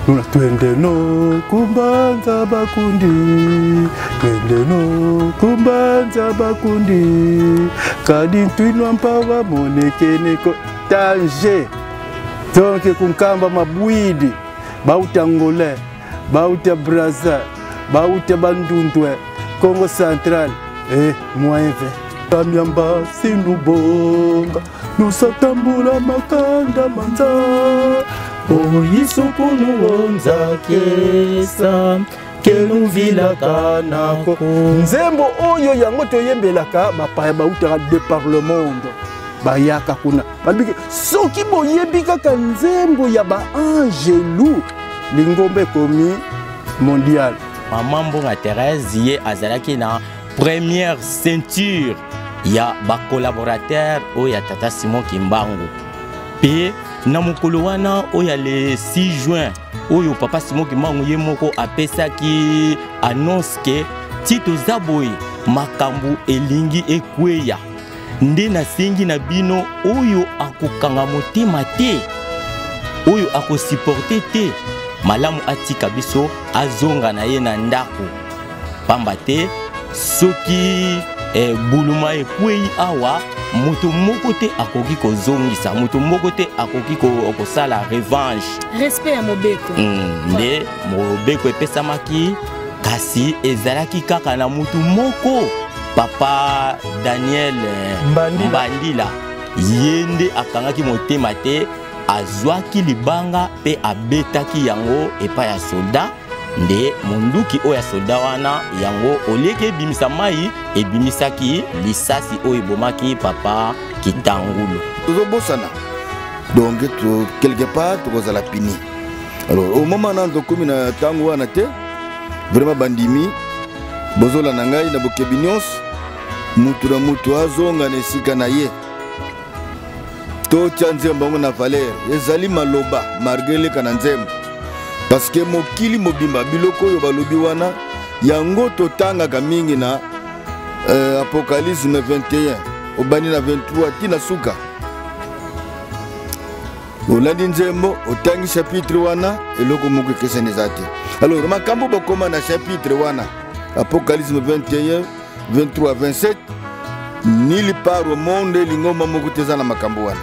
Nuna twende no kumbanza bakundi twende no kumbanza bakundi kadi ntwinwa mpawa monekeneko tanger donc kunkamba mabwidi bauta angolais bauta braza bauta bandundwe congo central eh, moyen ve kamiamba sinubonga nusatambula makanda manza oyisukunu kesa kenuvilaka nako nzembo oyo yango toyembelaka bapaya bautaka de par le monde bayaka kuna balobiki soki boyebi kaka nzembo ya baangelu lingomba ekomi mondial mama mbonga therese ye azalaki na première ceinture ya bacollaborateur oyo ya tata simon kimbangu mpe na mokolo wana oyo ya le 6 juin oyo papa simon kimbangu ye moko apesaki annonce ke ti toza boye makambo elingi ekweya nde nasengi na bino oyo akokanga motema te oyo akosupporte te malamu atika biso azonga na ye na ndako pamba te soki eh, buluma ekwei awa moto moko te akoki kozongisa moto moko te akoki kosala revanche respect ya mobeko mm, nde mobeko epesamaki kasi ezalaki kaka na moto moko papa daniel eh, mbandila, mbandila. ye nde akangaki motema te azwaki libanga mpe abetaki yango epai ya soldat nde monduki oyo ya soldat wana yango olieki ebimisa mai ebimisaki lisasi oyo ebomaki papa kitangulu tozobosana donc quelque part tokozala pini alors au moment nanu tokomi na ntango wana te vraiment bandimi bozolanda ngai na bokebi nyonso mutu na mutu azonga na esika na ye totya nzembo yango na valeur ezali maloba malgre eleka na nzembo parceke mokili mobimba biloko oyo balobi wana yango totangaka mingi na euh, apocalypse 21 obandi na 23 ti na suka olandi nzembo otangi chapitre wana eloko moko ekeseni eza te alors makambo bokoma na chapitre wana apocalypse 21 23 27 nili part au monde lingomba moko te eza na makambo wana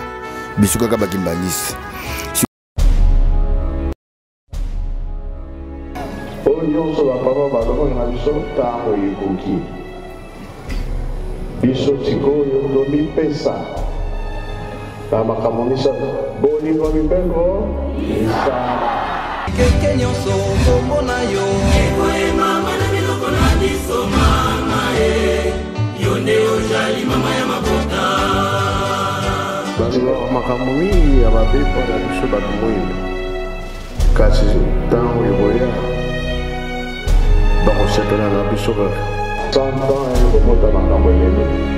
biso kaka bakimbangisi oyo nyonso bapapa balobaki na biso ntango ekoki biso sikoyo tomipesa na makambo misato bolingo mibeko misala keke nyonso kombo na yo ekoyemama na biloko na biso mama e yo nde ozali mama ya mabota balobaka makambo mingi ya mabe mpo na biso bato moindo kasi ntango ekoya bakosepela na biso kaka 100 ans ekobota makambo ebele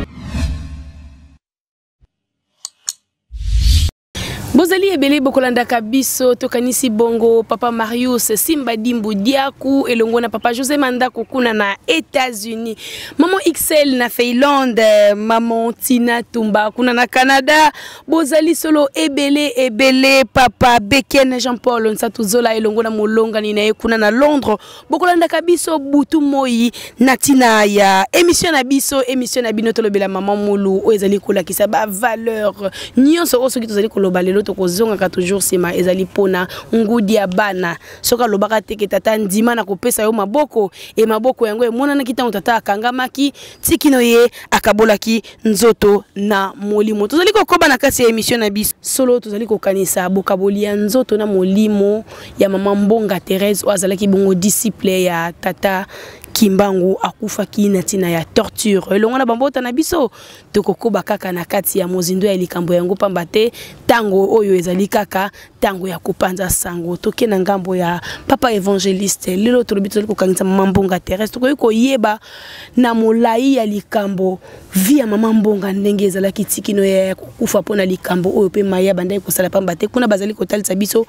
Bozali ebele bokolandaka biso tokanisi bongo papa Marius Simba Dimbu Diaku elongo na papa José Mandako kuna na États-Unis maman XL na Finlande maman Tina Tumba kuna na Canada bozali solo ebele ebele papa Beken Jean-Paul Nsatu Zola elongo na molongani na ye kuna na Londres bokolandaka biso butu moi na ntina ya émission na biso émission na bino tolobela mama mulu oyo ezali kolakisa bavaleur nyonso oyo soki tozali koloba lelo tokozongaka toujours nsima ezali mpona ngudi ya bana soki alobaka te ke tata ndima na kopesa yo maboko e maboko yango emonanaki ntango tata akangamaki tikino ye akabolaki nzoto na molimo tozali kokoba na kati ya emission na biso solo tozali kokanisa bokaboli ya nzoto na molimo ya mama mbonga therese oyo azalaki bongo disciple ya tata kimbangu akufaki na ntina ya torture elongo na bambota na biso tokokoba kaka na kati ya mozindo ya likambo yango mpamba te ntango oyo ezali kaka ntango ya kopanza sango toke na ngambo ya papa evangeliste lelo tolobi tozali kokangisa mama mbonga therese tokoki koyeba na molai ya likambo vie ya mama mbonga ndenge ezalaki tikino ya kokufa mpo na likambo oyo mpe mai abandaki kosala pamba te kuna bazali kotalisa biso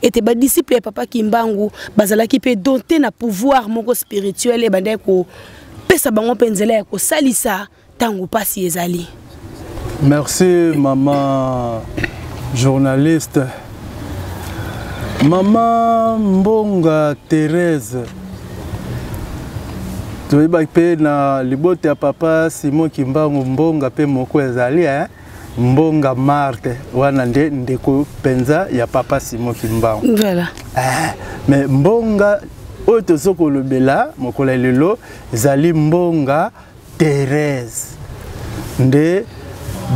ete badisiple ya papa kimbangu bazalaki mpe dote na pouvoir moko spirituel ebandaki kopesa bango mpe nzela ya kosalisa ntango mpasi ezali merci mama journaliste. Mama Mbonga Thérèse toyebaki mpe na libota ya papa Simon Kimbangu Mbonga mpe moko ezali eh? Mbonga Marthe wana nde ndeko mpenza ya papa Simon Kimbangu. Voilà. Eh, mais Mbonga oyo tozo kolobela mokolo ya lelo ezali Mbonga Thérèse nde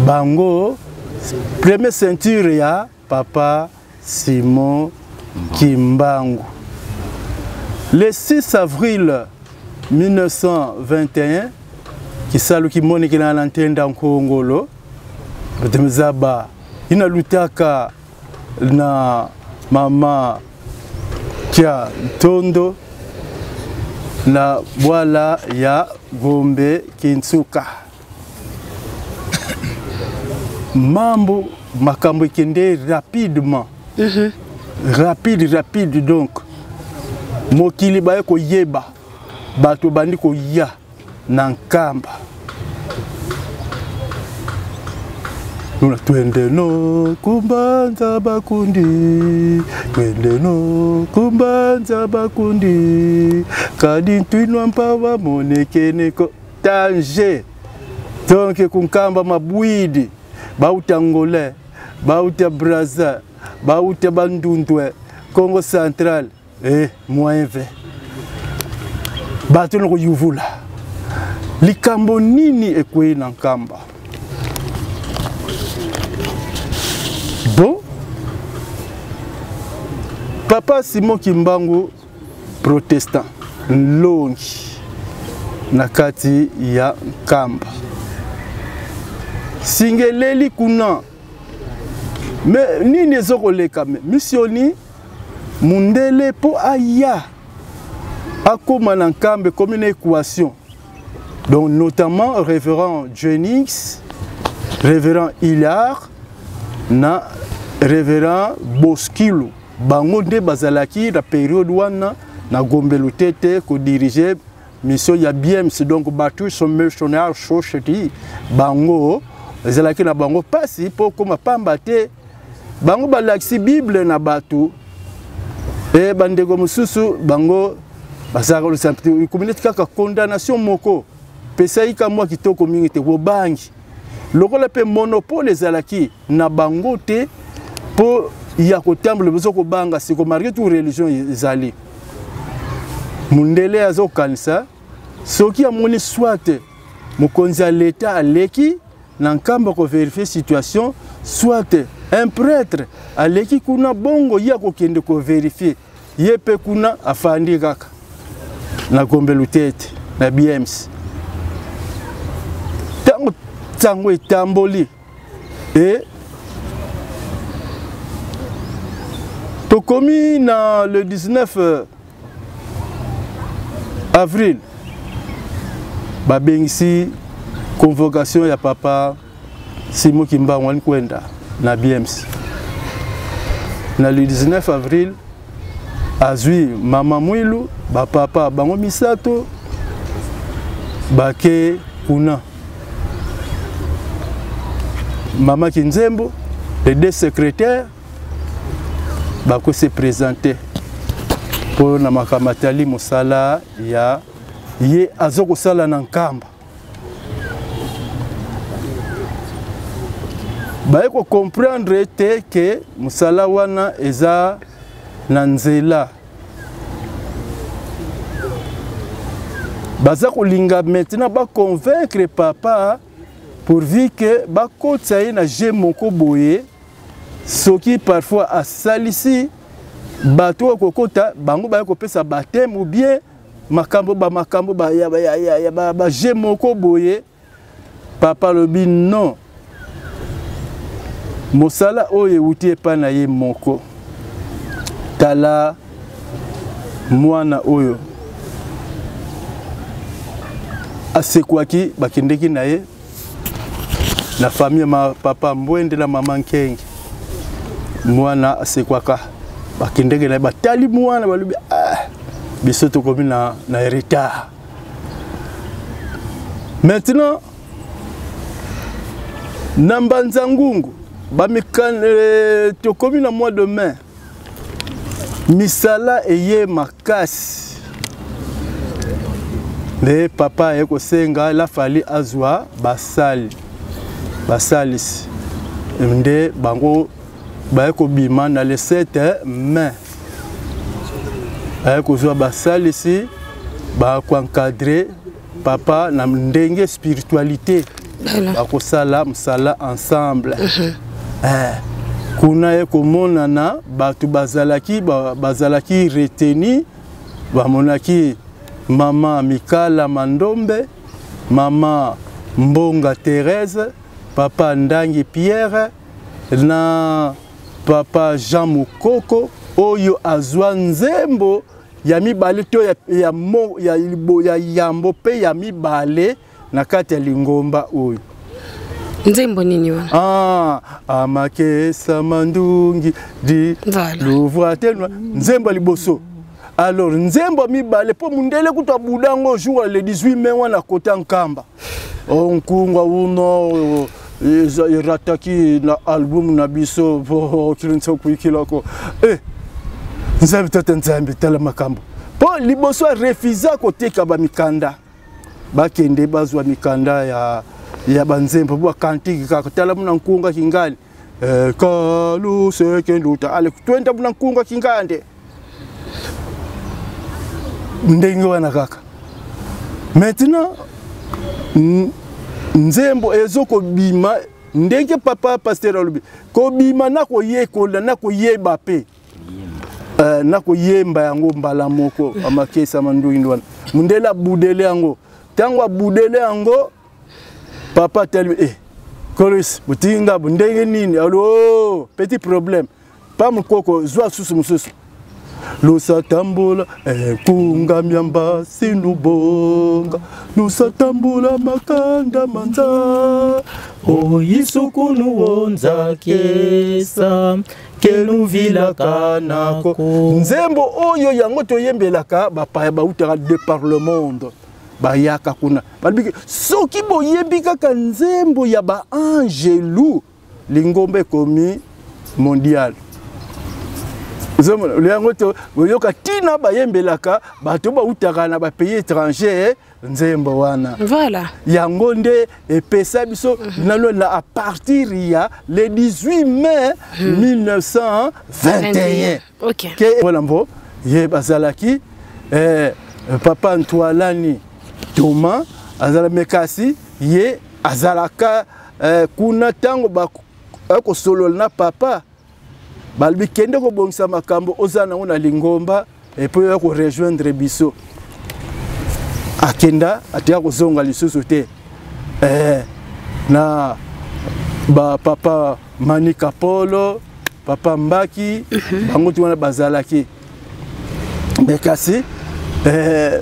bango première ceinture ya papa Simon Kimbangu. Le 6 avril 1921 kisalu kimonekela na ntenda nkongolo batemezaba ina lutaka na mama kia ntondo na bwala ya Gombe Kinsuka. Mambo makambo ekende rapidement. Rapide rapide donc mokili baye koyeba bato bandi koya na Nkamba. Nuna twende no kumbanza bakundi, twende no kumbanza bakundi, kadi ntwinwa mpawa monekeneko Tanger. Donc kunkamba mabwidi bauta Angolais, bauta Brazza, bauta Bandundwe, Congo Central, eh moyen ve. Bato noko yuvula. Likambo nini ekwei na Nkamba? Bon, papa Simon Kimbangu protestant nlongi na kati ya Nkamba singeleli kuna me nini ezokoleka me missioni mundele mpo aya akóma na Nkamba ekomi na équation. Donc notamment révérend Jennings, révérend Hilar na révérend Boskilu. Bango nde bazalaki na période wana na Gombe Lutete ko diriger mission ya BMS, donc Baptist Missionary Society. Bango ezalaki na bango pasi po koma pamba te. Bango balakisi Bible na bato e bandeko mosusu bango bazalaka kolosa ekomi neti kaka condamnation moko pesaki ka mwa kitoko mingi te bobangi lokola mpe monopole ezalaki na bango te mpo ya kotambola bozo kobanga siko malgré tout religion ezali mundele azokanisa soki amoni soit mokonzi ya leta aleki na Nkamba ko vérifier situation, soit un prêtre aleki kuna bongo ye akokende ko vérifier ye mpe kuna afandi kaka na Gombe Lutete na BMC. Ntango ntango etamboli e tokomi na le 19 avril babengisi convocation ya papa Simon Kimbangu Nkwenda na BMC. Na le 19 avril azwi mama Mwilu ba papa bango misato bake kuna mama Kinzembo les deux secrétaires bako se présenter mpo na makambo atali mosala ya ye azo kosala na Nkamba. Baye ko comprendre te ke mosala wana eza na nzela. Baza kolinga maintenant ba convaincre papa pourvu que bakotisa ye na jeu moko boye. Soki parfois asalisi bato oyo kokota bango baya kopesa baptême ou bien makambo ba makambo ba ya, ya, ya, ya, ba, ba jeu moko boye, papa alobi non, mosala oyo ewuti epai na ye moko. Tala mwana oyo asekwaki, bakendeki na ye na famille ma papa Mbwende na mama Nkenge. Mwana asekwaka, bakendeki na ye, batali mwana balobi ah, biso tokomi na retard. Maintenant na Mbanza Ngungu tokomi na mois de mai. Misala eye makasi nde papa aye kosenga lafali azwa basali basalisi nde bango baye kobima na le 7 mai aye kozwa basalisi bakoencadre papa na ndenge spiritualité bakosala mosala ensemble mm -hmm. eh, kuna ye komonana bato bazalaki bazalaki retenu bamonaki mama mikala mandombe mama mbonga thérèse papa ndangi pierre na papa jean mokoko oyo azwa nzembo ya mibale to ya, ya, mo, ya, ya yambo mpe ya mibale na kati ya lingomba oyo nzembo nini wana ah, amakesa mandungi di voilà. luvwa te nzembo ya liboso alors nzembo ya mibale mpo mundele kutu abuda yango jour le 18 mai wana kota nkamba oh, nkunga uno erataki na album na biso kilinsokuikilako eh, nzambe tata nzambe tala makambo mpo liboso arefusa koteka bamikanda bakende bazwa mikanda ya, ya banzembo po bakantiki kaka tala muna nkunga kingani eh, kalusekenduta ale twenda muna nkunga kingande ndenge wana kaka maintenant nzembo ezokobima ndenge papa pasteur alobi kobima na koyekola na koyeba mpe uh, na koyemba yango mbala moko amakesa manduindu wana mundele abudele yango ntango abudele yango papa atelemi eh, kolis botinga ndenge nini alo oh, petit problème pa mokoko zwa susu mosusu lusatambola ekunga eh, myamba sinubonga lusatambola makanda manza oyisukunu wonzakesa keluvilaka nako nzembo oyo yango toyembelaka bapaya bautaka de par le monde bayaka kuna balobi soki boyembi kaka nzembo ya baangelu lingomba ekomi mondial ozomona yango to boyoka ntina bayembelaka bato bautaka na bapays étranger nzembo wana voilà. yango nde epesa biso mm -hmm. nano na à partir ya le 18 mai mm -hmm. 1921 okay. ke voilà mbo ye bazalaki eh, papa ntwalani Thomas azala me kasi ye azalaka eh, kuna ntango bakosolola na papa balobi kende kobongisa makambo oza nango na lingomba epuis oya korejoindre biso akenda atika kozonga lisusu te eh, na bapapa manika polo papa mbaki mhm. bango ti wana bazalaki me kasi eh,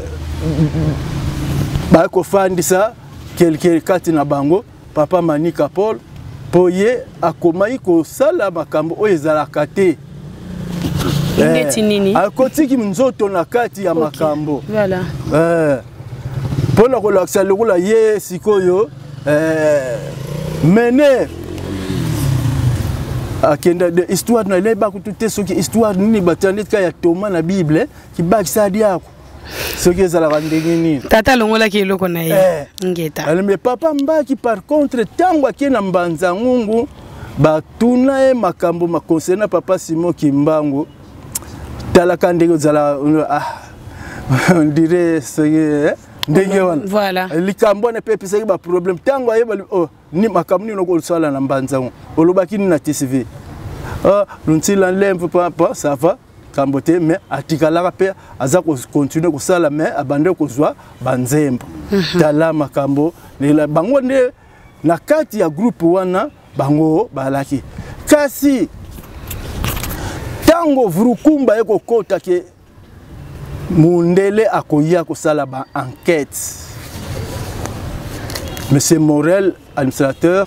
bakofandisa kelke kati na bango papa manika paul mpo ye akomaki kosala makambo oyo ezalaka te ndeti eh, nini akotiki nzoto na kati ya makambo voilà. eh, mpo na kolakisa lokola ye sikoyo eh, mene akenda de histoire na leba kutu te soki histoire nini batia neti kaka ya Thomas na Bible kibakisa diako soki ezalaka ndenge nini tata alongolaki eloko na ye eh. ngeta mais papa mbaki par contre ntango ake na mbanza ngungu batuna ye makambo maconcerne papa simon kimbangu talaka ndenge ozala ah, on dirait soki eh, ndenge wana voilà. likambo wana mpe epesaki baproblème ntango ayeba oh, ni makambo nini okosala na mbanza ngo olobaki nini na tcv ah, luntila nlemve papa ça va kambo te mais atikalaka mpe aza kocontinue kosala mais abande kozwa banzembo mhm. tala makambo bango nde na kati ya groupe wana bango balaki kasi ntango vrukumba ye kokota ke mundele akoya kosala ba enquête monsieur morel administrateur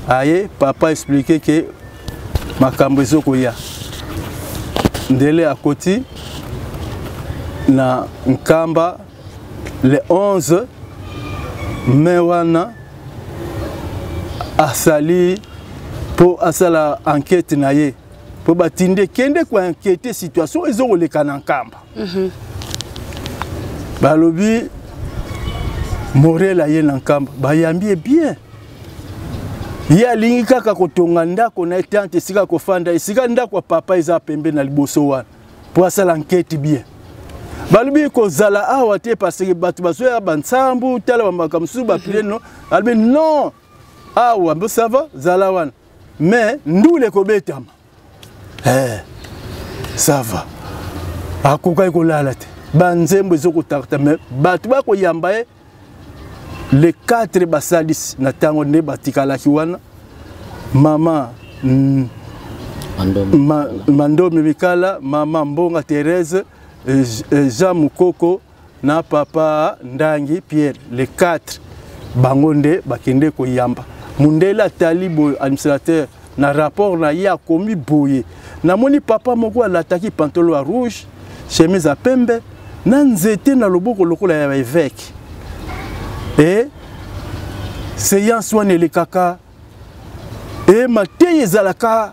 aye papa explique ke makambo ezokoya ndele akoti na nkamba le 11 mai wana asali mpo asala enquête na ye. mpo batinde kende koinkete situation ezokoleka na nkamba. Balobi Morel aye na nkamba, bayambi ye bien. Ye alingi kaka kotonga ndako na ye tante esika kofanda, esika ndako ya papa eza pembe na liboso wana, mpo asala nketi bien. Balobi kozala awa te parce que bato bazoya bansambu tala bamakambo mosusu baplie no. Alobi non, awa mbo ça va, zala wana mais ndule ekobetama. Ça va, akokaki kolala te, banzembo ezokotakta mais bato bakoyamba ye les 4 basalisi na ntango nde batikalaki wana. Mama Mandomi Mikala, mama Mbonga Thérèse, Jean Mukoko na papa Ndangi Pierre, les 4 bango nde bakende koyamba. Mundele atali boye administrateur na rapport na ye akomi boye, namoni papa moko alataki pantalon ya rouge, chemise ya pembe na nzete na loboko lokola ya évêque. E séance wana elekaka e mateyi ezalaka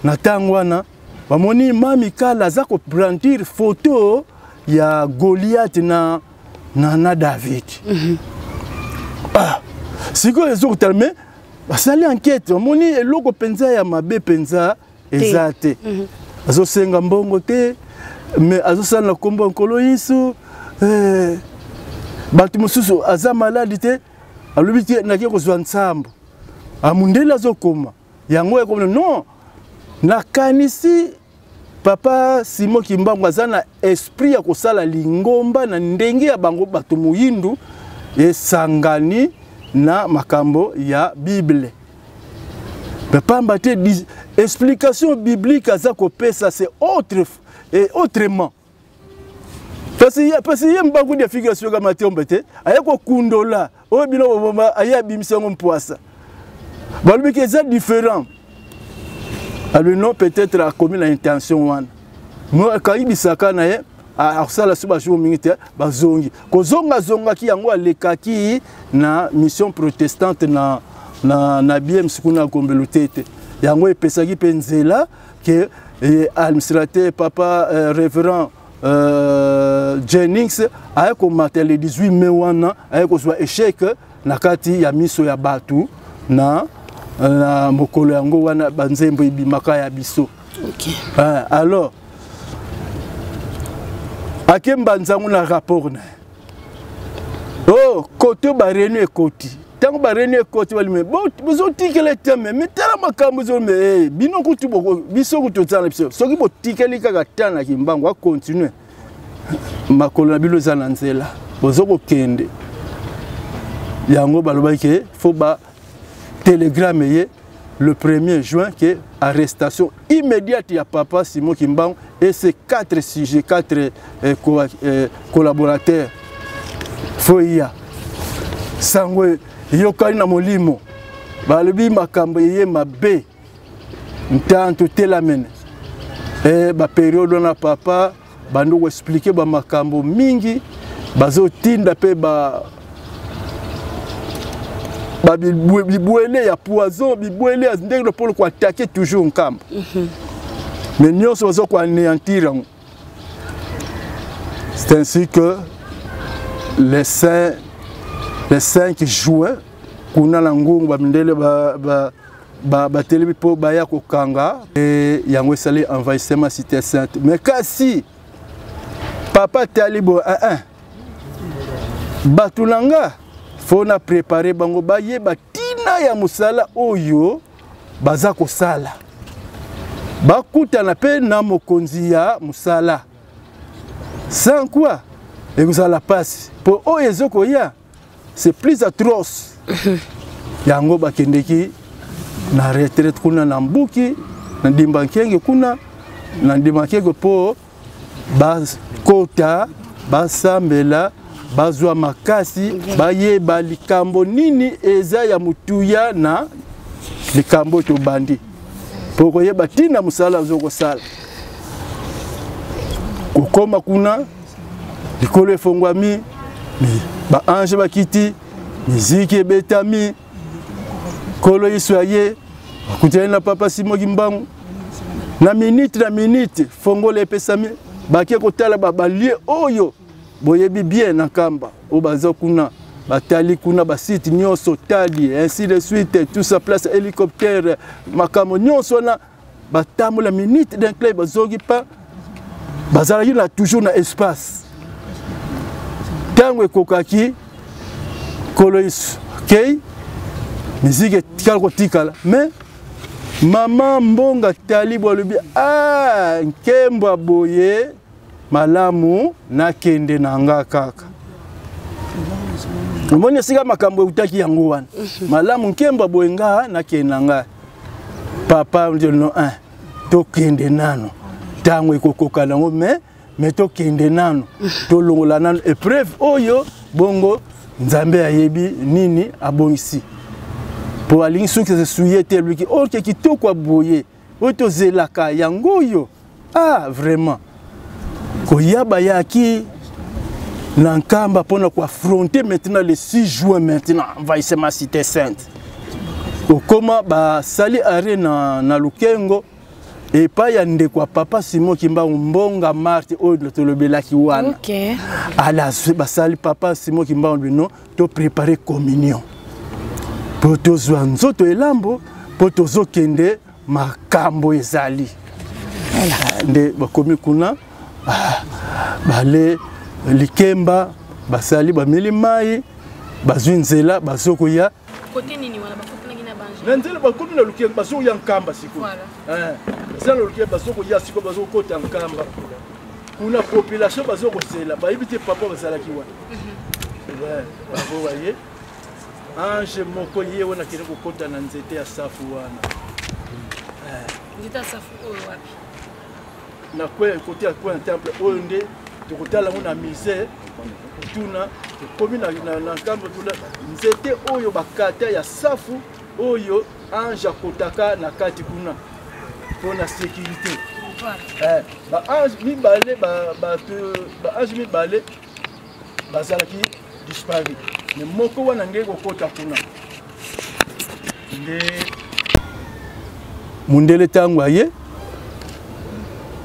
na ntango wana. Bamoni Mami Kala aza kobrandir photo ya Goliath na David. Sikoyo ezokotala me basali enquête, bamoni eloko mpenza ya mabe mpenza eza te. Azosenga mbongo te, mais azosala na nkombo ya Nkolo Yesu. Bato mosusu aza maladi te, alobi te nake kozwa nsambo. Amundele azokoma yango ekoma non. Nakanisi papa Simon Kimbangu aza na esprit ya kosala lingomba na ndenge ya bango bato moyindu esangani na makambo ya Bible. Mais pamba te explication biblique aza kopesa c'est autre et autrement. Parce que ye mbangu dia figuration ka matombe te, aye kokundola oyo bino boboma, aye abimisa yango mpwasa. Balobi ke eza différent. Alobi non, peut-être akomi na intention wana. Mo akangi bisaka na ye, akosala so bajour mingi te, bazongi. Kozongazongaki yango alekaki na mission protestante na BMC kuna Gombe Lutete. Yango epesaki mpe nzela ke administrateur papa révérend Jennings aye komata le 18 mai wana, aye kozwa échec na kati ya miso ya bato na mokolo yango wana banzembo ebimaka ya biso. Alors akemba nzango na rapport na ye. Oh, koto ba réunion ekoti. Tango ba réunion ekoti balime, bo bozotikela te me, me tala makambo ezo me, bino kutu boko, biso kutu tozala na biso. Soki botikeli kaka ta na Kimbangu, a continuer. Makolo na bino eza na nzela. Bozo kokende. Yango balobaki ke faut ba télégramme ye le 1er juin que arrestation immédiate ya papa Simon Kimbangu et ses 4 sujets, 4 collaborateurs. Faut ya sango yokani na molimo balobi makambo ye mabe ntanto telamene. Ba période na papa bando ko expliquer ba makambo mingi bazotinda pe ba bibwele ya poison, bibwele ya ndenge lopolo ko attaquer toujours Nkamba. Mais nyonso bazo ko anéantir yango. C'est ainsi que les 5 juin kuna na ngungu ba mindele batelemi mpo baya kokanga e yango esali envahissement cité sainte. Mais kasi papa talibo 1 bato na nga fo na préparer bango bayeba tina ya mosala oyo baza kosala, bakutana mpe na mokonzi ya mosala sans quoi ekozala pasi mpo oyo ezokoya c'est plus atroce. Yango bakendeki na retraite kuna na Mbuki na Ndimba Nkenge kuna na Ndimba Nkenge mpo bakota basambela bazwa makasi bayeba likambo nini eza ya motuya na likambo tobandi mpo koyeba ntina mosala ozokosala. Kokoma kuna likolo efongwami, ba ange bakiti, miziki ebetami, Nkolo Yesu aye, akutani na papa Simon Kimbangu. Na minute na minute fongola epesami, bake kotala balie oyo boyebi bien na Nkamba oyo baza kuna, batali kuna basite nyonso, tali ainsi de suite, tout ça place hélicoptère, makambo nyonso wana batambola minute d'un club, bazongi pa bazalaki na toujours na espace. Ntango ekokaki Nkolo Yesu kei, miziki etikala kotikala, mais mama Mbonga Talibo alobi ah, nkembo boye malamu nakende na nga kaka. Omoni esika makambo eutaki yango wana, malamu nkembo boye nga nakende na nga. Papa no 1 tokende nano ntango ekokoka nango, mais tokende nano, tolongola nano épreuve oyo, bongo Nzambe ayebi nini abongisi po alingi soki esuye te, eluki oke kitoko boye oyo tozelaka yango oyo. Ah, vraiment koya bayaki na Nkamba mpona koaffronter maintenant le 6 juin, maintenant envahissement Cité Sainte. Okoma basali arrêt na Lukengo epai ya ndeko ya papa Simon Kimbangu, Mbonga Marte oyo tolobelaki wana. Ala basali papa Simon Kimbangu bino toprépare communion mpo tozwa nzoto elambo mpo tozokende makambo ezali nde bakomi kuna, bale likemba basali, bameli mai, bazwi nzela bazokoya na nzela, bakomi na Lukengo, bazokoya Nkamba sikoyo, eza na Lukengo, bazokoya sikoyo, bazokota Nkamba kuna, population bazokozela, bayebi te papa bazalaki wana. Bango baye ange moko ye wana akende kokota na nzete ya safu wana. Nzete ya safu oyo wapi? Na coin, côté ya coin temple oyo nde tokotala yango na musée kotuna. Tokomi na nkambo tuna nzete oyo bakata ya safu oyo ange akotaka na kati kuna mpo na sécurité. Baange mibale, baange mibale bazalaki disparu, mais moko wana nde kokota kuna nde mundele ntango aye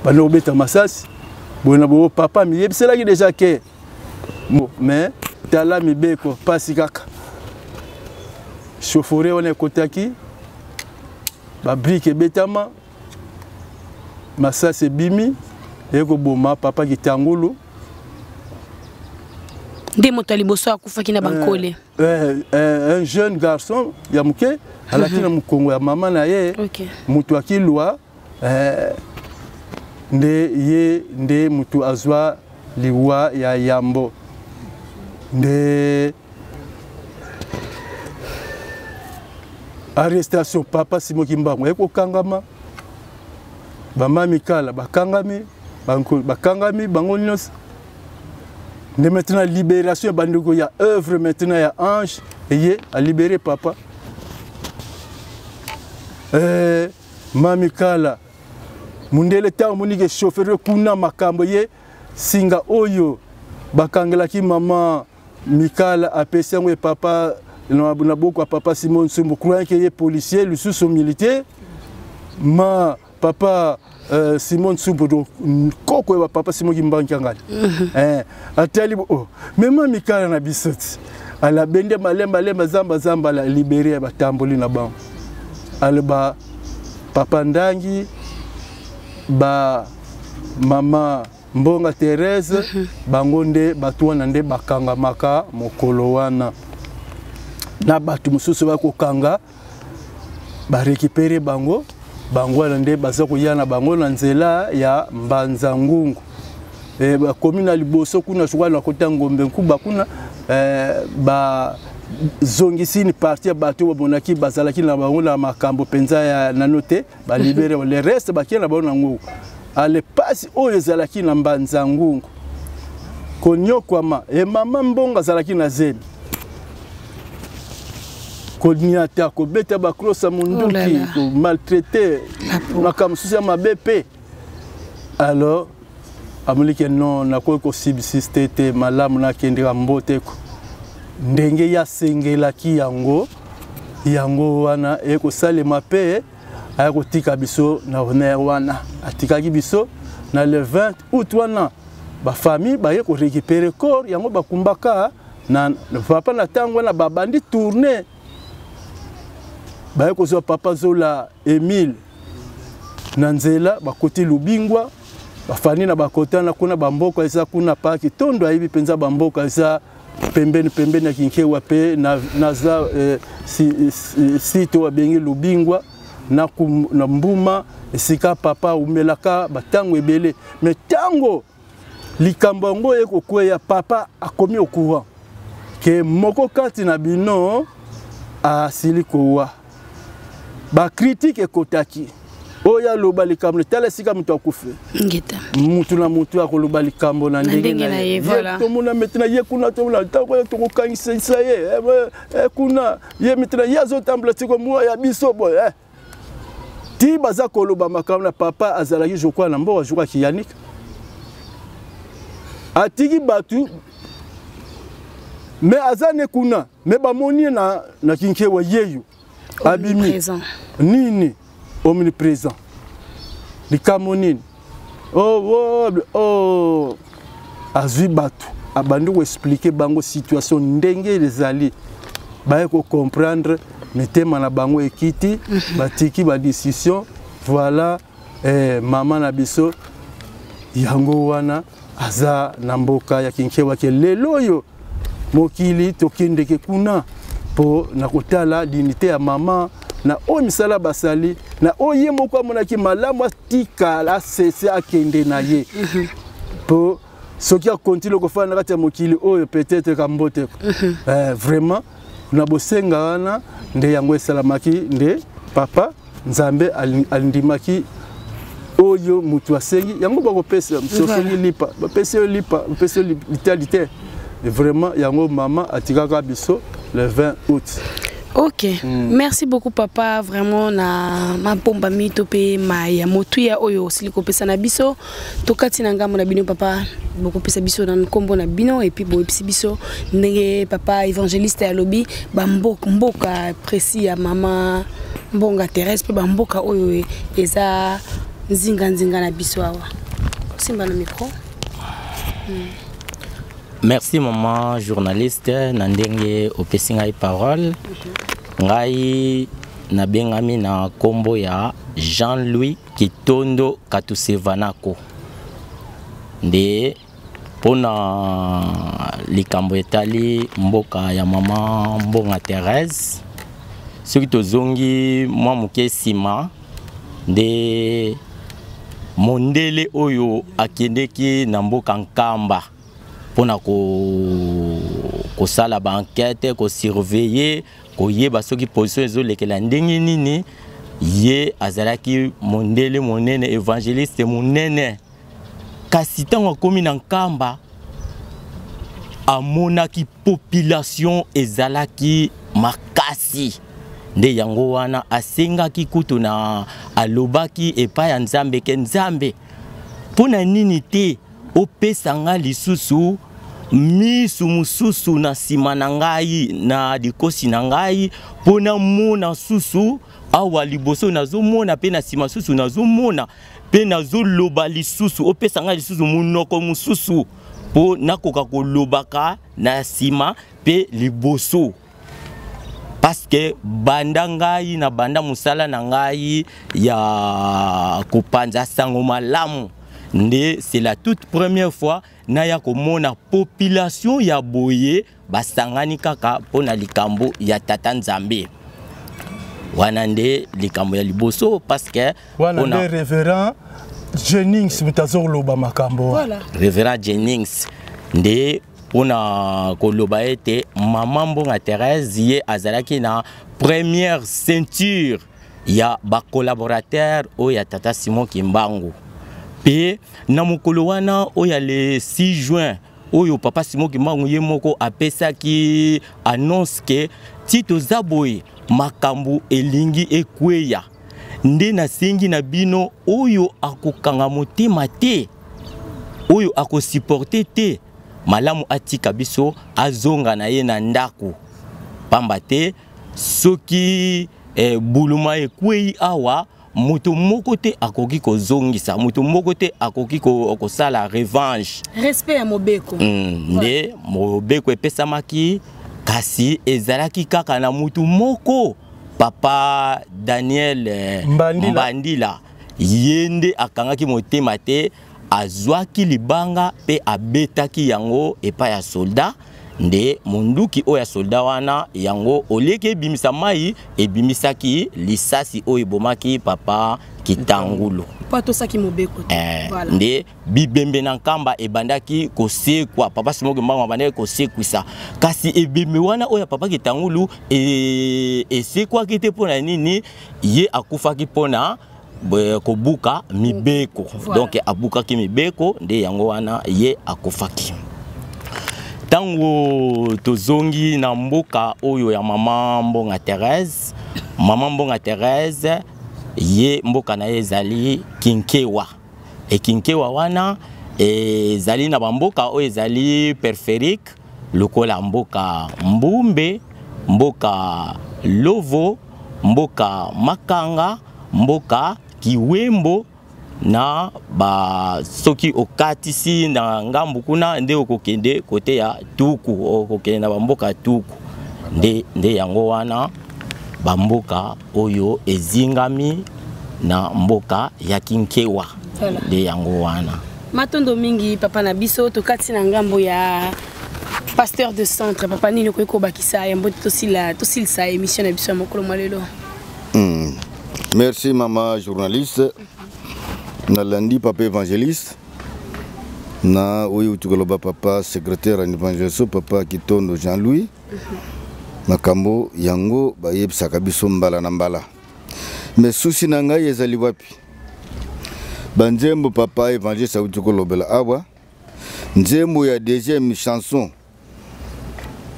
banda kobeta masasi boye na boye. Papa miyebiselaki déjà ke, mais tala mibeko pasi kaka chauffeur wana ekotaki, babrique ebetama, masasi ebimi, ekoboma papa Kitangulu. Nde moto ya liboso akufaki na bankole. Un jeune garçon ya moke alaki na mokongo ya mama na ye, moto akilwa nde ye nde moto azwa liwa ya yambo. Nde arrestation papa Simon Kimbangu ekokangama, bamami kala bakangami, bakangami bango nyonso. Nde maintenant libération ya bandeko ya œuvre maintenant ya ange eye alibere papa. Mami kala mundele ntango monike chauffeur kuna makambo ye singa oyo bakangelaki mama Mikala, apesi yango ye papa na boko ya papa Simon Nsumbu, croyant ke ye policier lisusu militaire ma papa Simon Nsumbu, donc koko ya papa Simon Kimbangu Kiangani. Atali oh, mais ma Mikala na biso ti ala bende malemba lemba zamba zamba la libéré ya batamboli na bango, aloba papa Ndangi ba mama Mbonga Thérèse, bango nde bato wana nde bakangamaka mokolo wana na bato mosusu bakokanga, barécupere bango, bango wana nde baza koya na bango na nzela ya Mbanza Ngungu. Bakomi na liboso kuna soka na kota Ngombe Nkuba kuna, bazongisi ni parti ya bato bamonaki bazalaki na bango na makambo mpenza ya nano te, balibere le reste, bakie na bango na ngungu. Ale pasi oyo ezalaki na Mbanza Ngungu konyokwama, e mama Mbongo azalaki na zemi, koniata, kobeta bakrosa munduki, komaltraite, makambo mosusu ya mabe mpe. Alors amoliki non, nakoki kosubsiste te, malamu nakendeka mboteko ndenge yasengelaki yango, yango wana ekosalema mpe. Aya kotika biso na honneur wana, atikaki biso na le 20 août wana. Bafamille baye korécupérer corps yango, bakumbaka na papa. Na ntango wana babandi tourne, baye kozwa papa Zola Emile na nzela, bakoti Lubingwa, bafandi na bakotana kuna. Bamboka eza kuna paki tondo, ayebi mpenza bamboka eza pembeni pembeni ya Kinkewa mpe naza site oyo babengi Lubingwa na, na Mbuma, esika papa aumelaka batango ebele. Me ntango likambo yango ekokweya, papa akomi au courant ke moko kati na bino asili kowa. Bacritiques ekotaki, oyo aloba likambo, tala esika moto akufi. Mutu na mutu akoloba likambo na ndenge na ye. Tomona maintenant ye kuna, tomona ntango tokokangisa ye kuna, ye maintenant ye azotambola siko mwa ya biso boye. Ti baza koloba makambo na papa azalaki, je crois, na mboka, je crois, Kiyanik, atiki bato me aza ne kuna, me bamoni ye na Kinkewa, yeyo abimi nini, omniprésent, likambo nini? Oh. Azwi bato, abandi koexpliquer bango situation ndenge ezali, baye kocomprendre, mitema na bango ekiti, batiki badécision. Voilà. Mama na biso yango wana aza na mboka ya Kinkewa ke lelo oyo mokili tokendeke kuna mpo na kotala dignité ya mama na oyo misala basali na oyo ye moko amonaki malamu atikala, asese, akende na ye, mpo soki akontinue kofanda na kati ya mokili oyo, peut-être kambote. Vraiment na bosenga wana nde yango esalamaki, nde papa Nzambe alindimaki oyo moto asengi yango bakopesa. Soki lipa, bapesi yo lipa, bapesi yo litali te. Vraiment yango mama atikaka biso le 20 août. Ok, merci beaucoup papa, vraiment na mapomba mito mpe maya motuya oyo osili kopesa na biso. Tokati na ngambo na bino papa, bokopesa biso na nkombo na bino et puis boyebisi biso ndenge papa évangéliste alobi bamboka, mboka précis ya mama Mbonga Thérèse mpe bamboka oyo eza nzinga-nzinga na biso awa. Osimba na micro. Merci maman journaliste na ndenge opesi ngai parole. Ngai nabengami na nkombo ya Jean-Louis Kitondo Katusevanako. Nde mpona likambo etali mboka ya mama Mbonga Thérèse, soki tozongi mwa moke nsima, nde mondele oyo akendeki na mboka Nkamba mpona kosala baenquête, kosurveiller, koyeba soki position ezolekela ndenge nini. Ye azalaki mondele monene, évangéliste monene, kasi ntango akomi na Nkamba, amonaki population ezalaki makasi. Nde yango wana asengaki kutu na alobaki epai ya Nzambe ke: "Nzambe, mpo na nini te opesa nga lisusu misu mosusu na nsima na ngai, na likosi na ngai, mpo namona susu awa liboso nazomona, mpe na nsima susu nazomona, mpe nazoloba lisusu. Opesa ngai lisusu monoko mosusu mpo nakoka kolobaka na nsima mpe liboso, parce que banda ngai na banda mosala na ngai ya kopanza sango malamu, nde c'est la toute première fois naya komona population ya boye basangani kaka mpo na likambo ya tata Nzambe." Wana nde likambo ya liboso, parce que wana nde révérend Jennings moto azoloba makambo. Voilà. Révérend Jennings nde mpona koloba ete mama Mbonga Thérèse ye azalaki na première ceinture ya bacollaborateur oyo ya tata Simon Kimbangu. Mpe na mokolo wana oyo ya le 6 juin oyo papa Simon Kimbangu ye moko apesaki annonce ke ti toza boye, makambo elingi ekweya, nde nasengi na bino, oyo akokanga motema te, oyo akosupporter te, malamu atika biso, azonga na ye na ndako, pamba te soki buluma ekwei awa. Moto moko te akoki kozongisa, moto moko te akoki kosala revanche. Respect ya mobeko. Nde mobeko epesamaki, kasi ezalaki kaka na motu moko, papa Daniel Mbandila. Mbandila. Ye nde akangaki motema te, azwaki libanga mpe abetaki yango epai ya soldat. Nde monduki oyo ya soldat wana yango olieki ebimisa mai, ebimisaki lisasi oyo ebomaki papa Kitangulu. Po atosaki mobeko te. Voilà. Nde bibembe na Nkamba ebandaki kosekwa, papa Simon Kimbangu abandaki kosekwisa, kasi ebembe wana oyo ya papa Kitangulu esekwaki te. Mpo na nini? Ye akufaki mpona kobuka mibeko. Voilà. Donc abukaki mibeko, nde yango wana ye akufaki. Ntango tozongi na mboka oyo ya mama Mbonga Thérèse, mama Mbonga Thérèse ye mboka na ye ezali Kinkewa. E Kinkewa wana ezali na bamboka oyo ezali périphérique lokola mboka Mbumbe, mboka Lovo, mboka Makanga, mboka Kiwembo. Na ba soki okatisi na ngambu kuna nde okokende kote ya Tuku, okokende na bamboka ya Tuku. Nde yango wana bamboka oyo ezingami na mboka ya Kinkewa. Voilà. Nde yango wana. Matondo mingi papa na biso, tokati na ngambo ya pasteur de centre. Papa, nini okoki kobakisa ya mbote tosilisa émission na biso ya mokolo mwa lelo? Merci mama journaliste. Nalandi papa évangéliste na oyo uti koloba papa secrétaire en évangélisation, papa Kitondo Jean-Louis. Makambo yango bayebisaka biso mbala na mbala. Mais souci na ngai ezali wapi? Banzembo papa évangéliste auti kolobela awa, nzembo ya deuxième chanson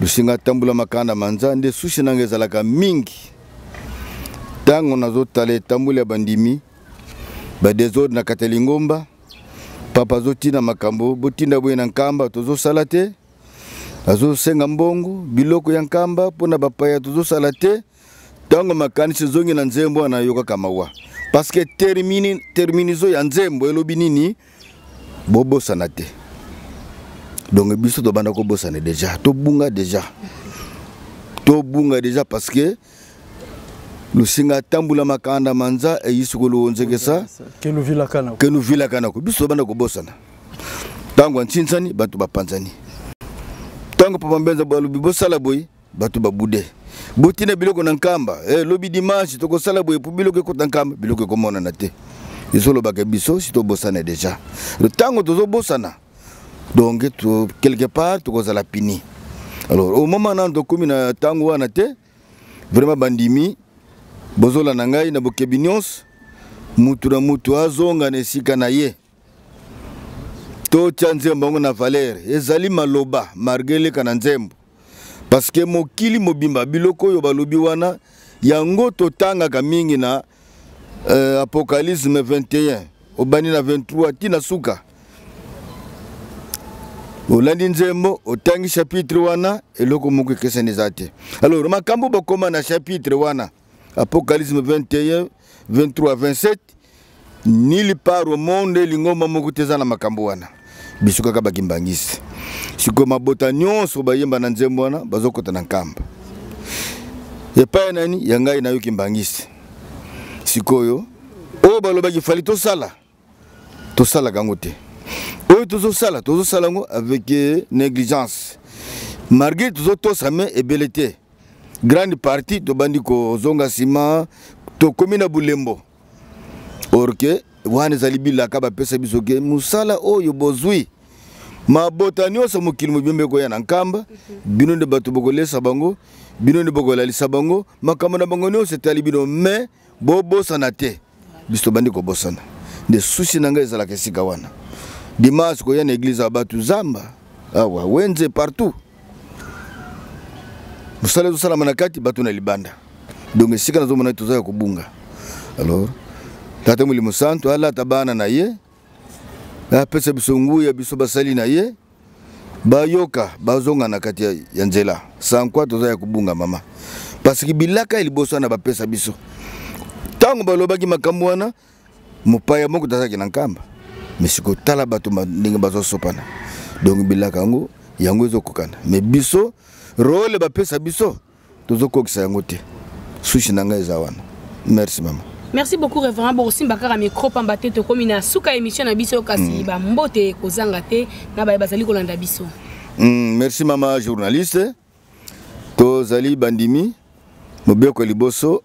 Lusinga tambula makanda manza, nde souci na ngai ezalaka mingi. Tango nazotala etamboli ya bandimi, ba désordre na kati ya lingomba, papa azotina makambo, botinda boye na Nkamba tozosala te, azosenga mbongo, biloko ya Nkamba mpona bapaya tozosala te. Tango makanisi ezongi na nzembo wana, nayokaka mawa. Parce que terminizo ya nzembo elobi nini? Bobosana te. Donc biso tobanda kobosana déjà, tobunga déjà. Tobunga déjà parce que Lusinga tambula makanda manza e yisukulu onzekesa Kenuvila kanako. Kenuvila kanako. Biso tobanda kobosana. Tango ntsintsani bato bapanzani. Tango papa Mbenza balobi bosala boye, bato babude. Botina biloko na Nkamba, lobi dimanche tokosala boye po biloko ekota Nkamba, biloko ekomonana te. Ezolobaka biso si tobosana déjà. Tango tozobosana, donc quelque part tokozala pini. Alors au moment nanu tokomi na tango wana te, vraiment bandimi bozola na ngai na bokebi nyonso, mutu na mutu azonga na esika na ye. Totia nzembo yango na valeur, ezali maloba malgré eleka na nzembo. Parce que mokili mobimba biloko oyo balobi wana yango totangaka mingi na Apocalypse 21, obandi na 23 ti na suka. Olandi nzembo, otangi chapitre wana, eloko moko ekeseni eza te. Alors makambo bokoma na chapitre wana, Apocalypse 21, 23, 27, nulle part au monde lingomba moko te eza na makambo wana. Biso kaka bakimbangisi. Sikoyo mabota nyonso bayemba na nzembo wana, bazokota na Nkamba. Epai nani? Ya ngai nayoki mbangisi. Sikoyo oyo balobaki fali tosala, tosalaka yango te. Oyo tozosala, tozosala yango avec négligence. Malgré tozotosa mais ebele te. Grande partie tobandi kozonga nsima, tokomi na bulembo. Or que wana ezali bilaka bapesa biso ke mosala oyo bozwi, mabota nyonso mokili mobimba ekoya na Nkamba, bino nde bato bokolesa bango, bino nde bokolalisa bango, makambo na bango nyonso etali bino, mais bobosana te. Biso tobandi kobosana. Nde susi na ngai ezalaka esika wana. Dimanche koya na église ya bato zamba, awa wenze partout. Mosala ezosalama na kati, bato na libanda. Donc esika nazomona toza ya kobunga. Alors Tata Molimo Santo alata bana na ye, apesa biso nguya, biso basali na ye, bayoka bazonga na kati ya nzela. Sans quoi toza ya kobunga mama. Parce que bilaka ya liboso wana bapesa biso. Ntango balobaki makambo wana, mopaya moko tazalaki na Nkamba, mais sikoyo tala bato ndenge bazosopana. Donc bilaka yango yango ezokokana, mais biso role bapesa biso tozokokisa yango te. Sushi na ngai eza wana. Merci mama. Merci beaucoup, révérend. Bokosimba kaka micro pamba te tokomi na suka émission na biso, kasi bambote kozanga te na baye bazali kolanda biso. Merci mama journaliste. Tozali bandimi mobeko liboso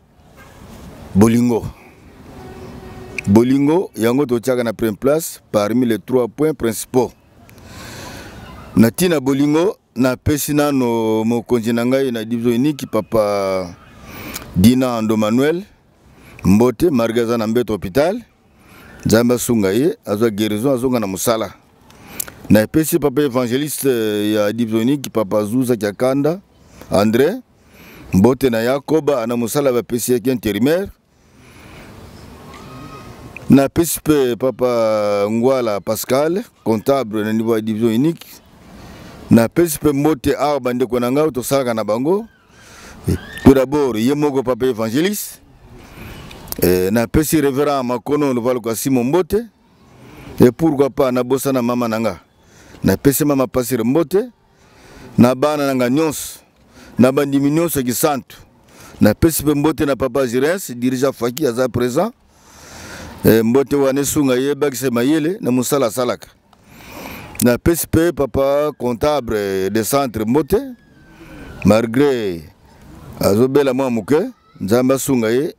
bolingo. Bolingo yango totiaka na première place parmi les trois points principaux. Na ntina bolingo, napesi nano mokonzi na ngai na division unique, papa Dina Ando Manuel, mbote. Malgré aza na mbeto hôpital, Nzambe asunga ye, azwa guérison, azonga na mosala. Napesi papa évangéliste ya division unique, papa Zuza Kiakanda André, mbote na Yakoba na mosala bapesi yaki intérimaire. Napesi mpe papa Ngwala Pascal, comptable na niveau ya division unique. Napesi mpe mbote awa bandeko na ngai tosalaka na bango, tout d'abord ye moko papa évangéliste. Napesi révérend Makono Lovaluka Simo mbote, et pourquoi pas nabosana mama na nga. Napesi mama Pasire mbote na bana na nga nyonso, na bandimi nyonso ya kisantu. Napesi mpe mbote na papa Girens, dirigeant Faki, aza présent. Mbote wana esunga ye, bakisa mayele na mosala asalaka. Napesi mpe papa comptable de centre mbote, malgré azobela mwa moke, Nzambe asunga ye,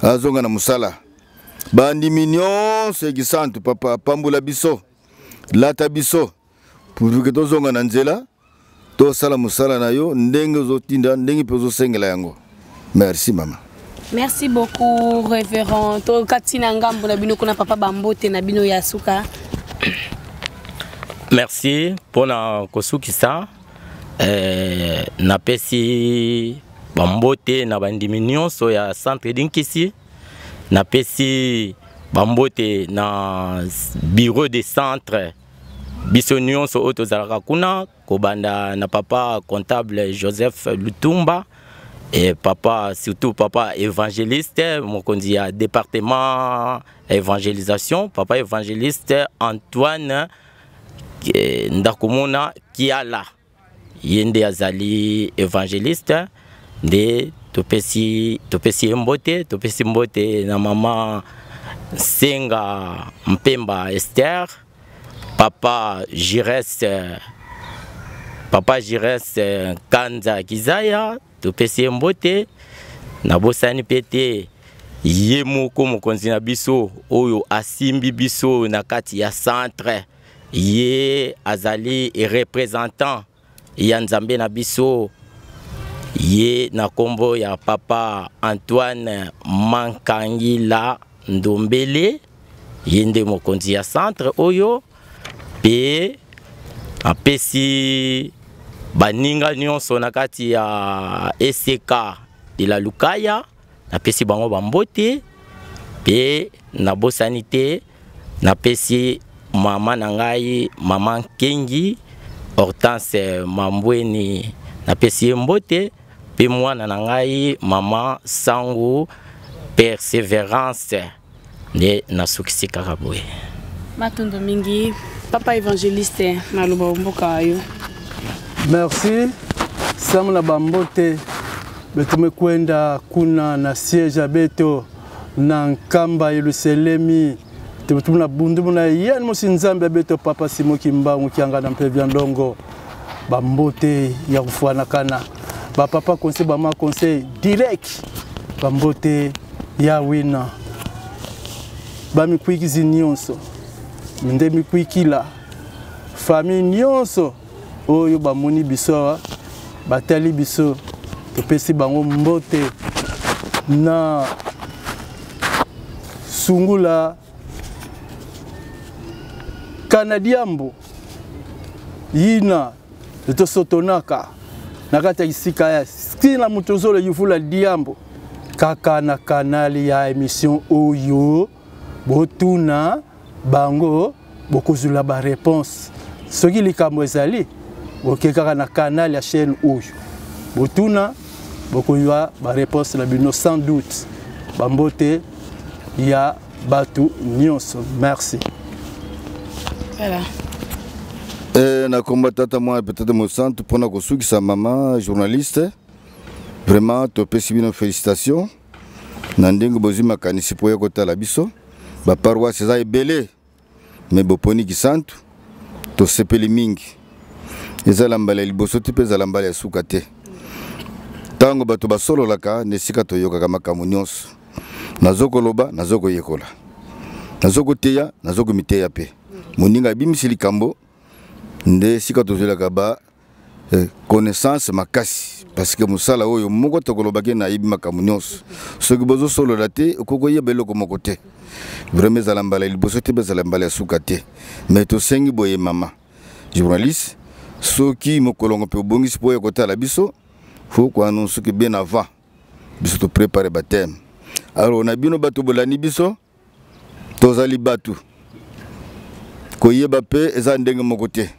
azonga na mosala. Bandimi nyonso ya kisantu, papa apambola biso, lata biso pour que tozonga na nzela, tosala mosala na yo ndenge ozotinda, ndenge mpe ozosengela yango. Merci mama. Merci beaucoup, révérend. Tokati na ngambo na bino kuna, papa, bambote na bino ya suka. Merci. Mpona kosukisa, napesi bambote na bandimi nyonso ya centre Dinkisi. Napesi bambote na bureau de centre biso nyonso oyo tozalaka kuna, kobanda na papa comptable Joseph Lutumba et papa, surtout papa évangéliste, mokonzi ya département évangélisation, papa évangéliste Antoine Ndakumona Kiala. Ye nde azali évangéliste, nde topesi ye mbote. Topesi mbote na mama Senga Mpemba Esther, papa Gires Kanza Kizaya, topesi ye mbote. Nabosani mpe te ye moko mokonzi na biso oyo asimbi biso na kati ya centre. Ye azali représentant ya Nzambe na biso, ye na nkombo ya papa Antoine Mankangila Ndombele. Ye nde mokonzi ya centre oyo. Mpe apesi baninga nyonso na kati ya ECK de la Lukaya, napesi bango bambote. Mpe nabosani te, napesi mama na ngai, mama Nkengi Hortense Mambweni, napesi ye mbote. Mpe mwana na ngai, mama Sangu Persévérance. Nde nasukisi kaka boye. Matondo mingi, papa évangéliste. Maloba mboka yo. Merci. Sango na bambote betume kwenda kuna na siège ya beto na Nkamba Yelusalemi, tuna bundu na yani mosi Nzambe ya beto, papa Simo Kimbangu Kianga na mpe Ndongo. Bambote ya kufuanakana, bapapa conseil, bama conseil direct, bambote ya wina, bamikwikizi nyonso nde mikwikila, famille nyonso oyo bamoni biso awa, batali biso, topesi bango mbote na sungula Kanadiambo yina tosotonaka na kati ya esika ya sina moto ozolo yuvula diambo kaka na kanali ya émission oyo. Botuna bango, bokozula baréponse. Soki likambo ezali, boke kaka na canal ya chaîne oyo, botuna, bokozwa baréponse na bino sans doute. Bambote ya bato nyonso. Merci. Voilà. Eh, na komba tata mwana mpe tata mosantu mpona kosukisa mama journaliste, vraiment topesi bino félicitation na ndenge bozwi makanisi mpo ya kotala biso. Baparoisse eza ebele, me boponi Kisantu, tosepeli mingi. Ezala mbala ya liboso te mpe ezala mbala ya suka te. Ntango bato basololaka na esika toyokaka makambo nyonso, nazokoloba, nazokoyekola, nazokoteya, nazokomiteya mpe moninga abimisi likambo nde esika tozwelaka ba connaissance makasi, parce que mosala oyo moko tokolobaki nayebi makambo nyonso. Soki bozosolola te, okoki koyeba eloko moko te. Vraiment ezala mbala ya liboso te mpe ezala mbala ya suka te. Mais tosengi boye, mama journaliste, soki mokolongo mpe obongisi mpo oya kotala biso, faut koannonce soki bien avant, biso toprépare bateme. Alors na bino bato bolandi biso, tozali bato, koyeba mpe eza ndenge moko te.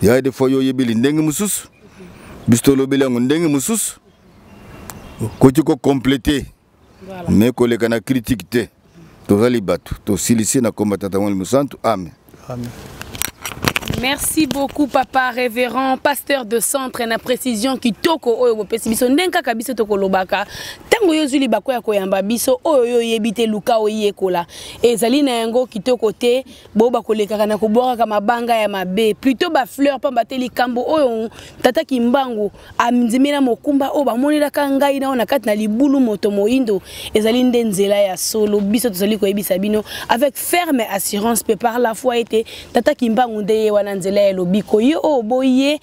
Ya des fois yo oyebeli ndenge mosusu, biso tolobeli yango ndenge mosusu, koki kocomplete mais koleka na critique te. Tozali bato, tosilisi na komba tata mwana mosantu, amen. Amen. Merci beaucoup papa révérend pasteur de centre na précision kitoko oyo bopesi biso. Ndenge kaka biso tokolobaka, ntango yo ozwi libako ya koyamba biso, oyo yo oyebi te, luka oyekola. Ezali na yango kitoko te bo bakolekaka na kobwakaka mabanga ya mabe, plutôt bafleur, pamba te likambo oyo tata Kimbangu andimela mokumba oyo bamonelaka ngai nao na kati na libulu moto moyindo ezali nde nzela ya solo. Biso tozali koyebisa bino avec ferme assurance mpe par la foi ete tata Kimbangu nde ye wana nzela ya lobiko. Ye oyo boye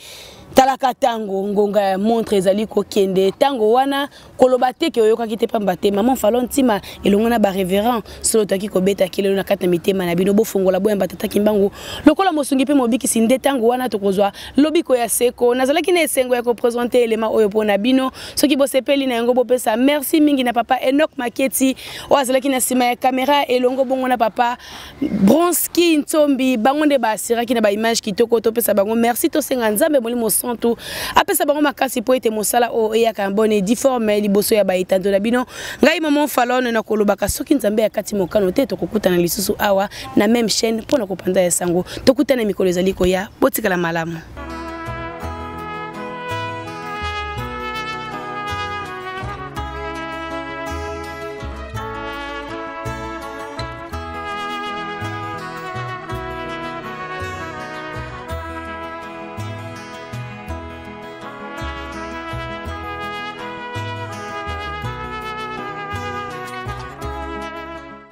talaka ntango ngonga ya montre ezali kokende, ntango wana koloba te ke oyokaki te, pamba te maman Falon Ntima elongo na barévérend solo toyaki kobeta kelelo na kati na mitema na bino. Bofongola, boyamba tata Kimbangu lokola mosungi mpe mobikisi, nde ntango wana tokozwa lobiko ya seko. Nazalaki na esengo ya kopresente elema oyo mpo na bino. Soki bosepeli na yango, bopesa merci mingi na papa Enoch Maketi oyo azalaki na nsima ya kamera, elongo bongo na papa Bronski Ntsombi. Bango nde baasiraki na baimage kitoko. Topesa bango merci, tosenga Nzambe Molimo Santu apesa bango makasi mpo ete mosala oyo eyaka ya bonne difforme liboso ya baetando na bino. Ngai mama Falone na kolobaka, soki Nzambe akati mokano te, tokokutana lisusu awa na même chaîne mpo na kopanza ya sango. Tokutana mikolo ezali koya. Botikala malamu.